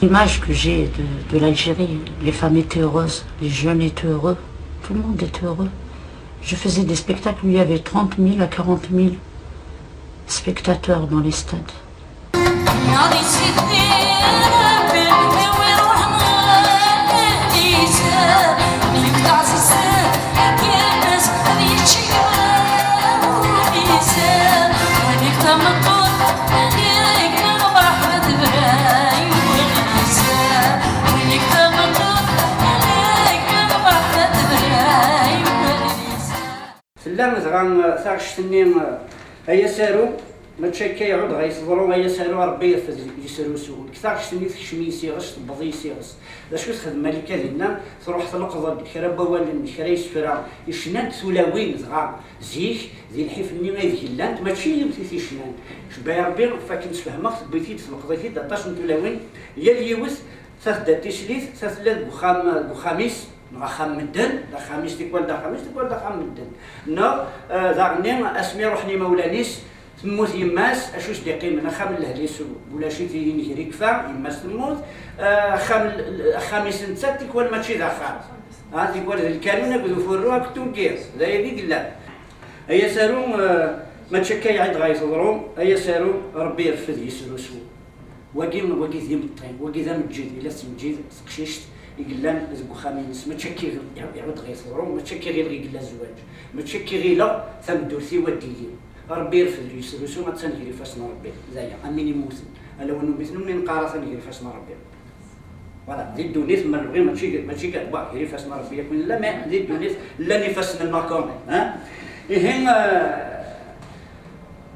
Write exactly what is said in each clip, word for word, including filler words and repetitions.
L'image que j'ai de, de l'Algérie, les femmes étaient heureuses, les jeunes étaient heureux, tout le monde était heureux. Je faisais des spectacles où il y avait trente mille à quarante mille spectateurs dans les stades. Tella dɣa taɣect-nni, ay asaru, mačči akka iɛud ɣer teḍru, ay asaru, Ṛebbi irfed yesrusu. Deg taɣect-nni tekcem-iyi s iɣes, tewweḍ-iyi s iɣes. D acu texdem Malika dinna? Truḥ tleqḍ-d kra n wawalen, kra isefra, icnan tulawin dɣa zik, di lḥif-nni aydeg llant, mačči yiwet i t-icnan. Cebbaɛ Ṛebbi, fakken sfehmeɣ, tewwi-t-id, tleqḍ-it-id aṭas n tulawin, yal yiwet ta tedda d tislit, ta tella deg uxxam, deg uxxam-is, neɣ axxam n medden, d axxam-is tikwal d axxam-is, tikwal d axxam n medden. Neɣ, eh, daɣenni, asmi ruḥen imawlan-is, temmut yemma-s, acu s-d-iqqimen? Axxam n lehl-is ulac-it, inger ikfa, yemma-s temmut, eh, axxam, axxam-is nettat tikwal mačči d axxam. Ha, tikwal d lkanun akked ufurru akked tuggirt, d aya i yellan. Ay asaru, eh, mačči akka iɛid ɣer teḍru, ay asaru, Ṛebbi irfed yesrusu. Wagi, wagi d imeṭṭi, wagi d ameǧǧid, yella d tmeǧǧid, teqcict i yellan deg uxxam-ines, mačči akka i ɣ-, iɛud ɣer teḍru, mačči akka i ɣileɣ i yella zzwaǧ, mačči akka i ɣileɣ tameddurt-iw ad d-tili. Ṛebbi irfed yesrusu, attan gar ifassen n Ṛebbi, d aya, am win immuten, ala win umi tennum neqqar atan gar ifassen n Ṛebbi. Voilà, di ddunit ma nebɣi mačči, mačči kan, wa, gar ifassen n Ṛebbi yakk i nella, mais di ddunit llan ifassen-nneɣ quand même, hein? Ihi, eh,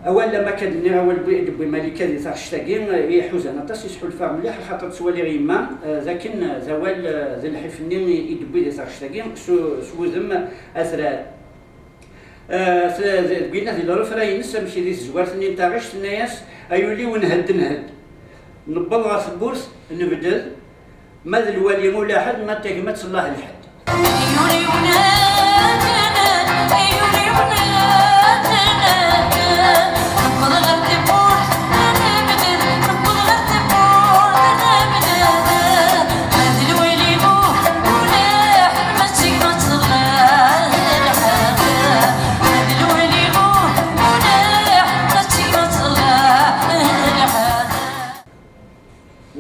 awal am akka d-nniɣ, awal wwi-, d-wwi Malika di taɣect-agi, eh, iḥuzan aṭas, isḥulfa mliḥ, axaṭer ttwaliɣ yemma, eh, d akken, eh, d awal, eh, d lḥif-nni i, i d-wwi di taɣect-agi, s, s wudem atrar. Eh, s-, deg winna di lrefra-ines, amek di tezwart-nni n taɣect, tenna-yas: "Ay ul-iw, nhedd, nhedd. Newweḍ ɣer tewwurt, nebded. Ma d lwali ulaḥed, ma d tagmat tellah lḥedd."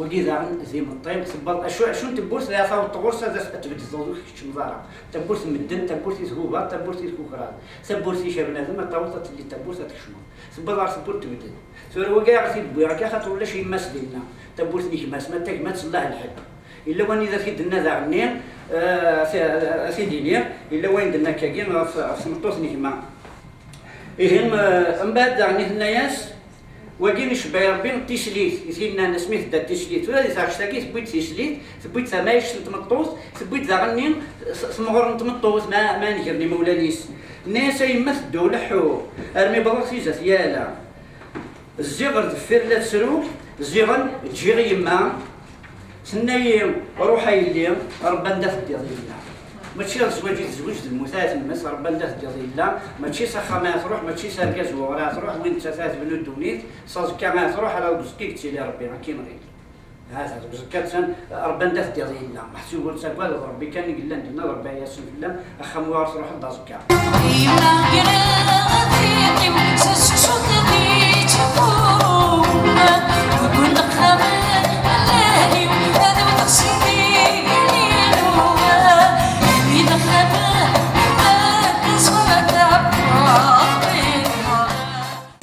Wagi daɣen d imeṭṭi, tewweḍ, acu, acu n tewwurt la taweḍ ɣur-s ad as-, ad tbedded ur keččmeḍ ara. Tawwurt n medden, tawwurt i tgubar, tawwurt i tkukraḍ. Tawwurt-ik a bnadem, ad taweḍ ad telli tawwurt ad tkecmeḍ. Tewweḍ ɣer tewwurt tebded. Tura wagi ara t-id-wwiɣ akka, xaṭer ulac yemma-s dinna. Tawwurt n gma-s, ma d tagmat tellah lḥedd. Yella wanida t-id-tenna daɣenni, eh, a t-, a t-id-iniɣ, yella wayen d-tenna akkagi ɣef, ɣef tmeṭṭut n gma. Ihi, eh, mbeɛd daɣen i tenna-yas, wagi icebbeɛ Ṛebbi d tislit, i t-yennan asmi tedda d tislit. Tura di taɣect-agi tewwi-d tislit, tewwi-d tamayect n tmeṭṭut, tewwi-d daɣenni s-, temɣer n tmeṭṭut, ma, ma nger n imawlan-is. Tenna-yas: "A yemma, tedduɣ leḥḥuɣ, armi wwḍeɣ tizat yala. Ziɣ ɣer deffir la tettru, ziɣen ǧǧiɣ yemma." Tenna-yi: "Ruḥ a yelli, Ṛebbi anda teddiḍ yella." Mačči d zzwaǧ i tezweǧ d lmut ara temmet, Ṛebbi anda teddiḍ yella. Mačči s axxam ara truḥ, mačči s argaz wuɣur ara truḥ, win nettat ara tebnu ddunit, s aẓekka ara truḥ, ala deg uẓekka i yettili Ṛebbi, akka i nɣil. Hata, deg uẓekka attan, Ṛebbi anda teddiḍ yella. Meḥsub ur ttagad, d Ṛebbi kan i yellan dinna, d Ṛebbi ara yasen fell-am, axxam wi ara truḥeḍ d aẓekka.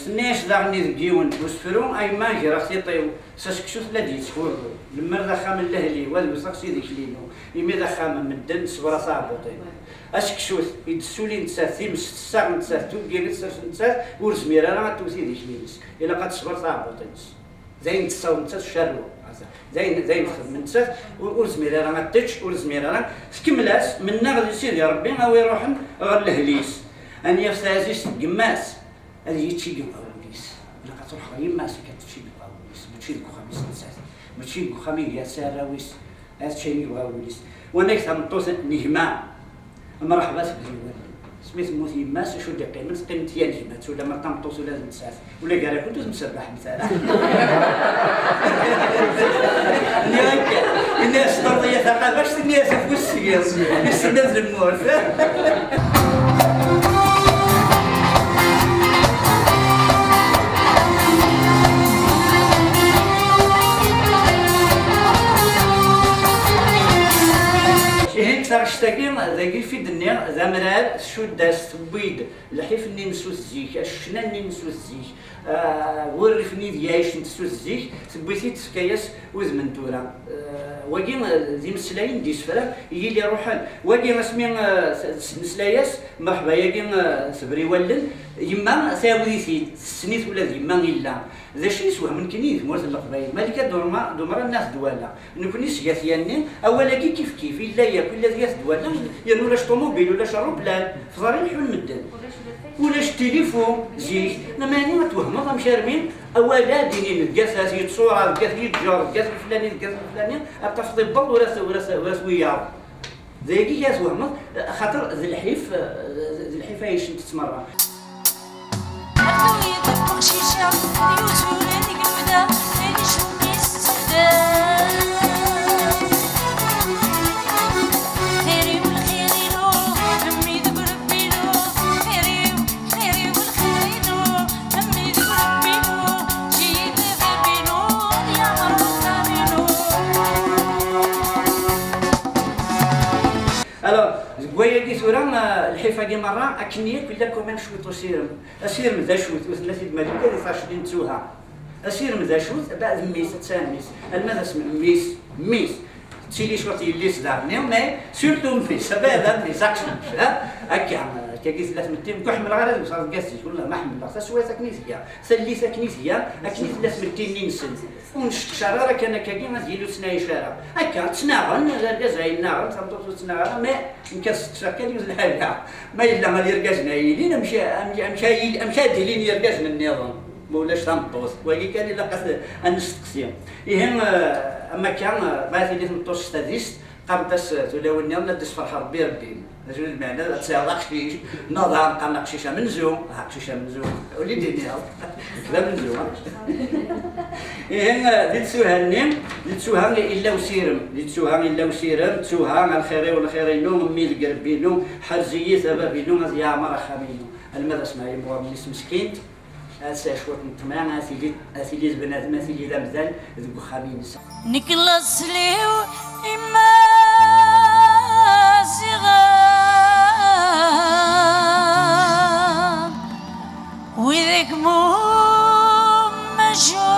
Tenna-yas daɣen i deg yiwen n usefru: "A yemma, greɣ tiṭ-iw s aseksut la d-yettkurru. Lemmer d axxam n lehli-w, ad wteɣ s idikli-inu, imi d axxam n medden, sebra taɛbuṭ-im." Aseksut i d-tessuli nettat, times tessaɣ nettat, tuggi i tsers nettat, ur tezmir ara ad tewwet idikli-ines. Ilaq ad teṣber taɛbuṭ-ines. D ayen tessaweḍ nettat, tcerrew. D ayen, d ayen texdem nettat, ur, ur tezmir ara ad tečč, ur tezmir ara. Tkemmel-as: "Mennaɣ di Sidi Ṛebbi, a wi iṛuḥen ɣer lehli-s, ad n-yaf taɛzizt deg yemma-s." Ad yečč i yebɣa wul-is. Ilaq ad truḥ ɣer yemma-s, akka ad tečč i yebɣa wul-is, mačči deg uxxam-is nettat, mačči deg uxxam i iga s arraw-is, ad tečč ayen i yebɣa wul-is. Wanag tameṭṭut n gma, mreḥba tebda i wallen. Asmi temmut yemma-s, acu d-iqqimen? Teqqim-d yal gma-tt, ula ma d tameṭṭut, ula d nettat. Ula gar-akent ur temserbaḥemt ara. Nniɣ akka, ini-as: "Ṭerḍi a taqabact", ini-as: "Afus seg-s, isem d lmut." Ihi, deg taɣect-agi, dagi i d-nniɣ, d amrar, tcudd-as, tewwi-d lḥif-nni n sut zik, ccna-nni n sut zik, ah, wurrif-nni deg-i ɛicent sut zik, tewwi-t-id, tefka-yas udem n tura. Ah, wagi, ah, d imeslayen d isefra i yili ruḥen. Wagi, asmi, ah, s-, s-, nesla-yas, mreḥba-yagi, ah, tebri wallen, yemma tɛawed-it-id, tessen-it ula d yemma illa. D acu yeswehmen kan i tmurt n Leqbayel? Malika Dumra, Dumra n At Dwala. Nekni seg At Yanni, awal-agi kif kif, illa yakk, illa di At Dwala, yerna ulac ṭumubil, ulac ṛṛuplan, f ḍar i leḥḥun medden. Ulac tilifu, zik, lameɛna ad twehmeḍ amek armi awal-a d-inin deg At, At Yettṣura, deg At Yeǧǧer, deg At Leflani, deg At Leflani, ad tafeḍ ibbeḍ ur as, ur as, ur as wiyaḍ. D ayagi i twehmeḍ, axaṭer d lḥif, d lḥif ay icent-tt merra. Aql-iyi deg uqcic-a, yuzuren deg lebda, icumi s tsedda. Xir-iw lxir-inu, mmi deg rebbi-inu, xir-iw, xir-iw lxir-inu, mmi deg rebbi-inu, jiyyi-d bab-inu, ad yameṛ wexxam-inu. Alors, deg wayagi tura, ah, lḥif-agi merra, akken yakk yella quand même cwiṭ usirem. Asirem d acu-t? Ur tenna-t-id Malika di tacḍi n Ttuha. Asirem d acu-t? Ba, d mmi-s, d mmi-s. Alma d asmi, mmi-s, mmi-s. Ttili cwiṭ yelli-s daɣen, mais surtout mmi-s, abada mmi-s, aqcic, ha? Akka, akkagi tella tmetti, nekk ur ḥemmleɣ ara ad wteɣ deg at zik, wallah ma ḥemmleɣ, taswiɛt akken i tga, tallit akken i tga, akken i tella tmetti-nni-nsen. Ur nceqcar ara kan akkagi, ad yili ur ttnɛic ara. Akka, ttnaɣen, d argaz ay nnaɣen, tameṭṭut ur ttnaɣ ara, mais nekk ad steqsiɣ kan yiwet n lḥaǧa. Ma yella ad irgazen ay yilin, amek, amek, amek ay yil-, amek ad ilin yirgazen nniḍen? Ma ulac tameṭṭut. Wagi kan ilaq ad, ad nesteqsi. Ihi, eh, am akka, eh, ma tili tmeṭṭut s tadist, qqarent-as, eh, tulawin nniḍen, ad d-isferḥ Rebbi, Rebbi. D acu n lmeɛna? Ad tesɛiḍ aqcic, neɣ daɣen qqaren aqcic amenzu, ah, aqcic amenzu, ur li d-iniḍ, d amenzu, ha? Ihi, di Ttuha-nni, di Ttuha illa usirem, di Ttuha illa usirem, Ttuha, a lxir-iw, lxir-inu, mmi deg rebbi-inu, ḥerz-iyi-t a bab-inu, ad yeɛmer axxam-inu. Alma d asma yimɣuren-is meskint, ad tesɛu cwiṭ n ṭṭmeɛ, ad tili, ad tili d bnadem, ad tili d amdan deg uxxam-ines. Nekk laṣel-iw Imaziɣen, widak mum majur-is.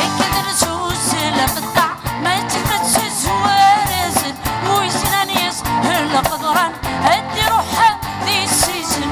Akka d lzuz lqeṭṭeɛ, ma tfettez warzen, wi zlan yes lqeḍran, ad d-iruḥ ad issizen.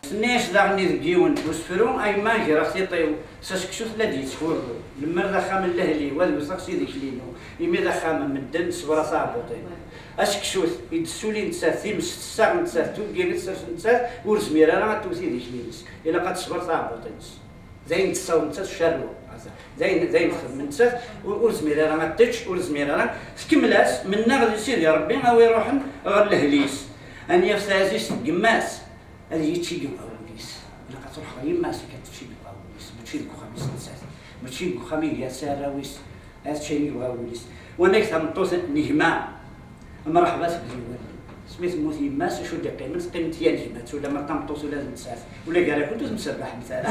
Tenna-yas daɣen i deg yiwen n usefru, a yemma, greɣ tiṭ-iw s aseksu tella d-yettkurru. Lemmer d axxam n lehli-w, ad wteɣ s idikli-inu, imi d axxam n medden, ṣebra taɛebbuṭ-im. Aseksu-t i d-tessuli nettat, times tessaɣ nettat, tuggi i tsers nettat, ur zmir ara ad tewwet idikli-ines. Ilaq ad teṣber taɛebbuṭ-ines. D ayen tessaweḍ nettat, ccerwa. D ayen, d ayen texdem nettat, ur, ur zmir ara ad tečč, ur zmir ara. Tkemmel-as, mennaɣ di Sidi Ṛebbi, a wi iṛuḥen ɣer lehli-s. Ad n-yaf taɛzizt deg yemma-s, ad yečč i yebɣa wul-is. Ilaq ad truḥ ɣer yemma-s, akka ad tečč i yebɣa wul-is, mačči deg uxxam-is nettat, mačči deg uxxam i iga s arraw-is, ad tečč ayen yebɣa wul-is. Wanag tameṭṭut n gma, mreḥba tebdi wallen. Asmi temmut yemma-s, acu d-iqqimen? Teqqim-d kan gma-s, ulamma d tameṭṭut ula d nettat. Ula gar-akent ur temserbaḥemt ara.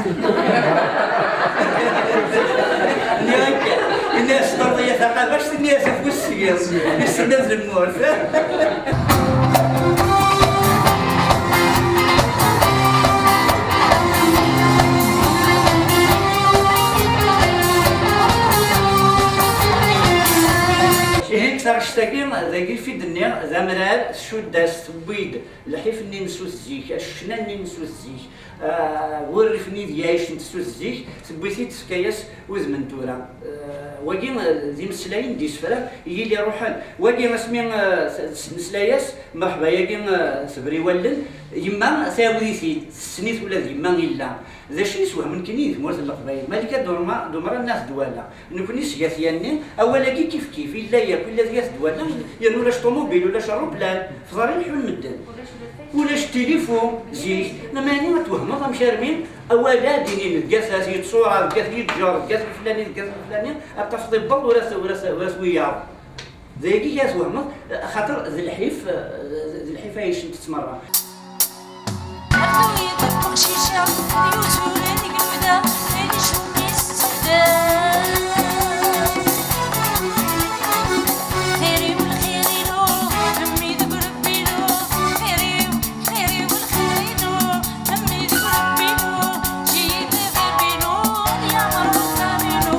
Nniɣ akka, ini-as Ṭurḍiya taqabact, ini-as afus seg-s, isenned lmut. Ihi, taɣect-agi, dagi i d-nniɣ, d amrar, tcudd-as, tewwi-d lḥif-nni n sut zik, ccna-nni n sut zik, ah, wurrif-nni deg ɛicent sut zik, tewwi-t-id tefka-yas udem n tura. Ah, wagi, ah, d imeslayen d isefra i yili ruḥen. Wagi asmi, ah, s-, s-, nesla-yas, mreḥba-yagi, ah, tebri wallen, yemma tɛawed-it-id, tessen-it ula d yemma illa. D acu yeswehmen kan i tmurt n Leqbayel? Malika Durma, Dumran n At Dwala. Nekni seg At Yanni, awal-agi kif kif, illa yakk, illa deg At Dwala, yerna ulac ṭumubil, ulac ṛṛuplan, f ḍar i leḥḥun medden. Ulac tilifu, zik, lameɛna ad twehmeḍ amek armi awal-a ad d-inin deg At, At Yettṣura, deg At Yeǧǧer, deg At Leflani, deg At Leflani, ad tafeḍ iwweḍ ur as, ur as, ur as wiyaḍ. D ayagi i twehmeḍ, axaṭer d lḥif, d lḥif ay icent-tt merra. Aql-iyi deg uqcic-a, yuzuren deg lebda, ayen icum yessebda. Xir-iw lxir-inu, a mmi deg Rebbi-inu. Xir-iw, xir-iw lxir-inu, a mmi deg Rebbi-inu. Ǧǧi-yi-d a bab-inu, ad yeɛmer wexxam-inu.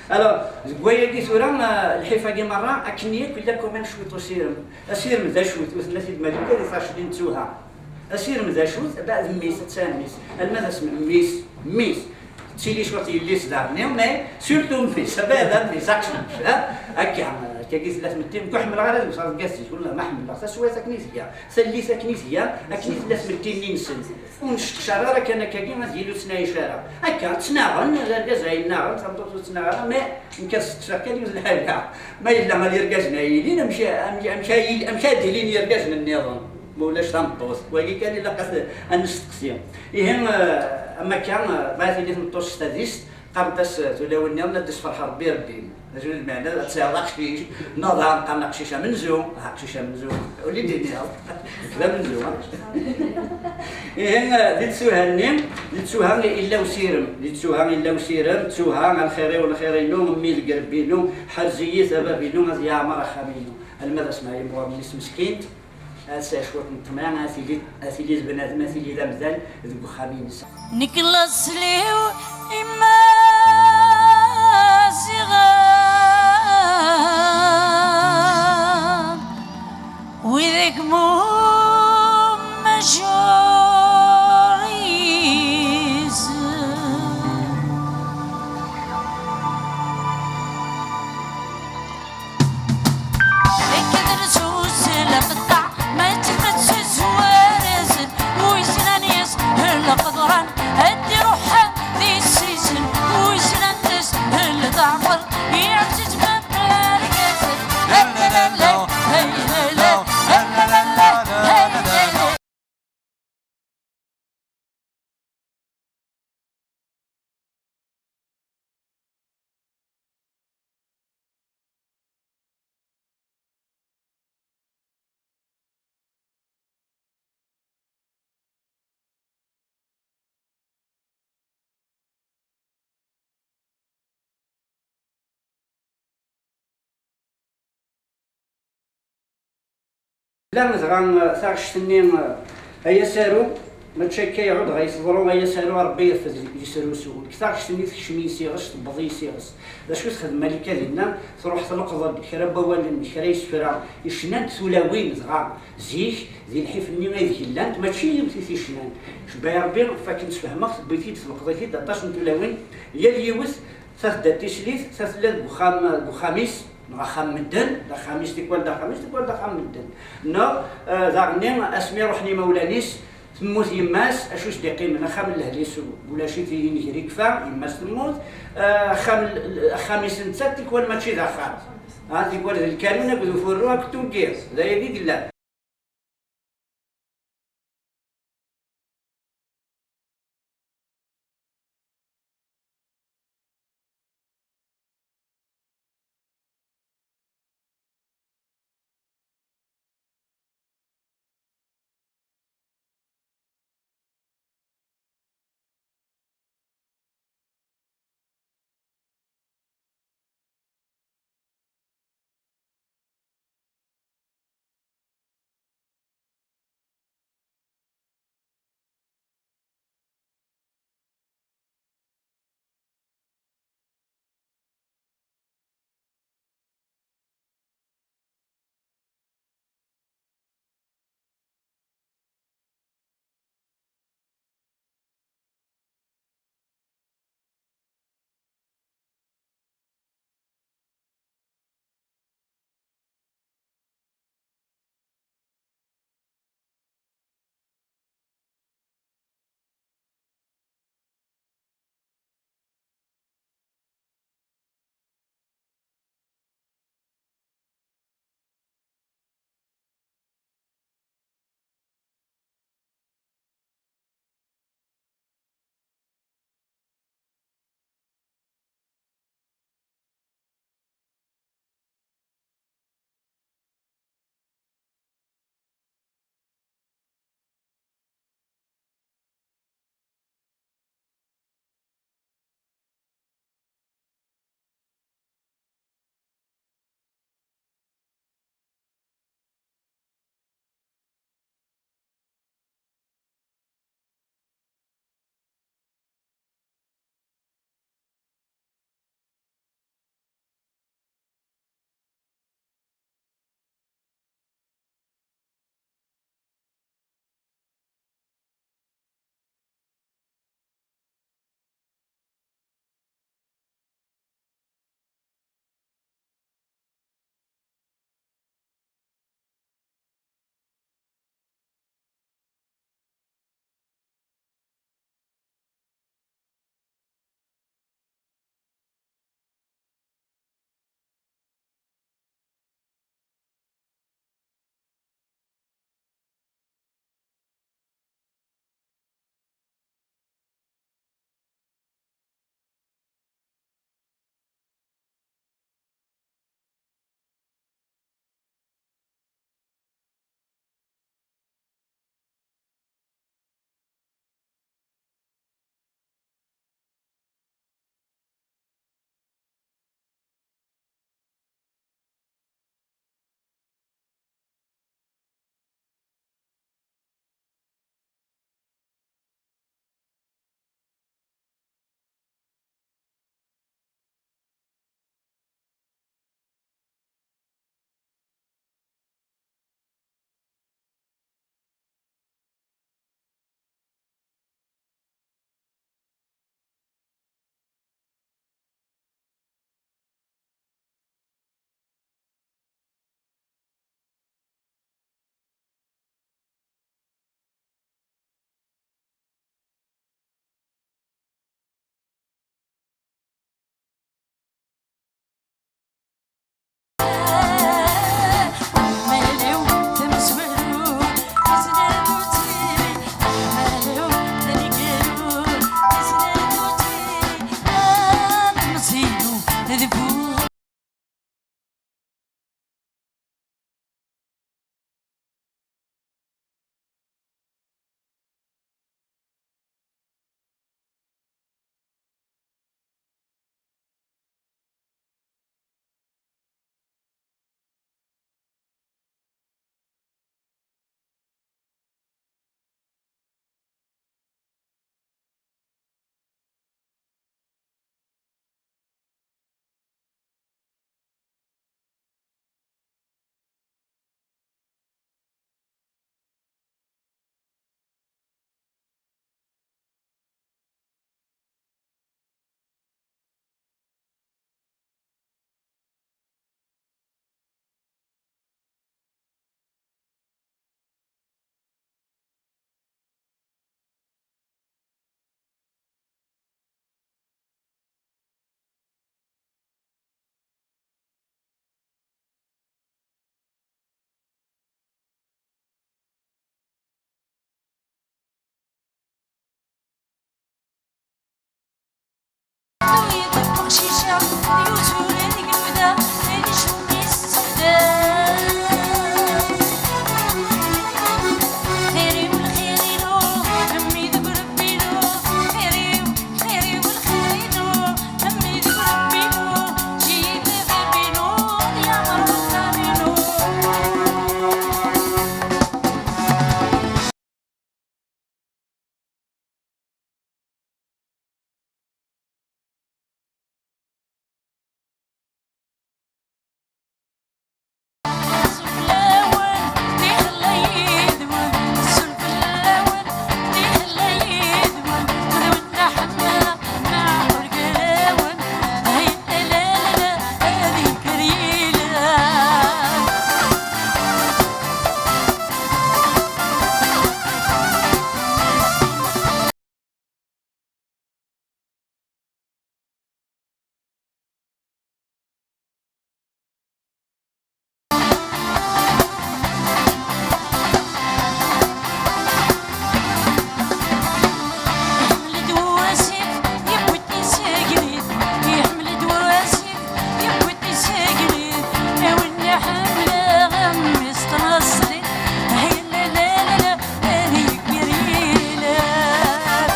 Alors, deg wayagi tura, eh, lḥif-agi merra, akken yakk yella quand même cwiṭ usirem. Asirem d acu-t? Ur tenna-t-id Malika di Taclin d Tuha. Asirem d acu-t? Ba-, d mmi-s, attan mmi-s. Alma d asmi, mmi-s, mmi-s. Tettili cwiṭ yelli-s daɣen, mais surtout mmi-s. Abada mmi-s, aqcic, ha? Akka, akkagi tella tmetti, nekk ur ḥemmleɣ ara ad wteɣ deg at zik, wallah ma ḥemmleɣ. Taswiɛt akken i tga, tallit akken i tga, akken i tella tmetti-nni-nsen. Ur nesteqcar ara kan akkagi, ad yili ur ttnaɛic ara. Akka, ttnaɣen, d argaz ay nnaɣen, tameṭṭut ur ttnaɣ ara, mais nekk ad steqsaɣ kan yiwet n lḥaǧa. Ma yella ad irgazen ay ilin, amek, amek, amek ay il-, amek ad ilin yirgazen nniḍen? Ma ulac tameṭṭut. Wagi kan ilaq ad, ad nesteqsi. Ihi, eh, am akka, eh, ma tili tmeṭṭut s tadist, qqarent-as, eh, tulawin nniḍen, ad d-isferḥ Rebbi, Rebbi. D acu d lmeɛna ad tesɛiḍ aqcic, neɣ daɣen qqaren aqcic amenzu, ah, aqcic amenzu, ur li d-iniḍ, d amenzu, ha? Ihi, di ttuha-nni, di ttuha illa usirem, di ttuha illa usirem, ttuha, a lxir-iw, lxir-inu, mmi deg rebbi-inu, ḥerz-iyi-t a bab-inu, ad yeɛmer axxam-inu. Alma d asma yimɣuren-is meskint, ad tesɛu cwiṭ n ṭṭmeɛ, ad tili, ad tili d bnadem, ad tili d amdan deg uxxam-ines. Nekk laṣel-iw imaziɣen, wid akk mum majur-is. Nekk d lǧuz lqeṭṭeɛ, ma tfettez war-asen, wi zlan yes lqeḍran, ad d-iruḥ ad issizen, wi zlan yes leɛmer, iɛziz ma bla rgazen. Hey, hey, hey, hey, hey, hey, hey, hey, hey. Llan dɣa taɣect-nni, ay asaru, Mačči akka iɛud ɣer teḍru ay asaru, Ṛebbi yeffer yesrusu. Deg taɣect-nni tekcem-iyi s iɣes, tewweḍ-iyi s iɣes. D acu texdem Malika dinna? Truḥ tleqḍ-d kra n wawalen, kra n yisefra, icnan-d tulawin dɣa zik, di lḥif-nni aydeg llant, mačči yiwet i t-icnan. Cebba Ṛebbi, fakken sfehmeɣ, tewwi-t-id, tleqḍ-it-id, aṭas n tulawin, yal yiwet ta tedda d tislit, ta tella deg uxxam, deg uxxam-is, neɣ axxam n medden, d axxam-is tikwal d axxam-is, tikwal d axxam n medden. Neɣ, eh, daɣenni, asmi ruḥen imawlan-is, temmut yemma-s, acu s-d-iqqimen? Axxam n lehl-is ulac-it, inger ikfa, yemma-s temmut, eh, axxam, axxam-is nettat tikwal mačči d axxam. Ha, tikwal d lkanun akked ufurru akked tuggirt, d ayagi i yellan.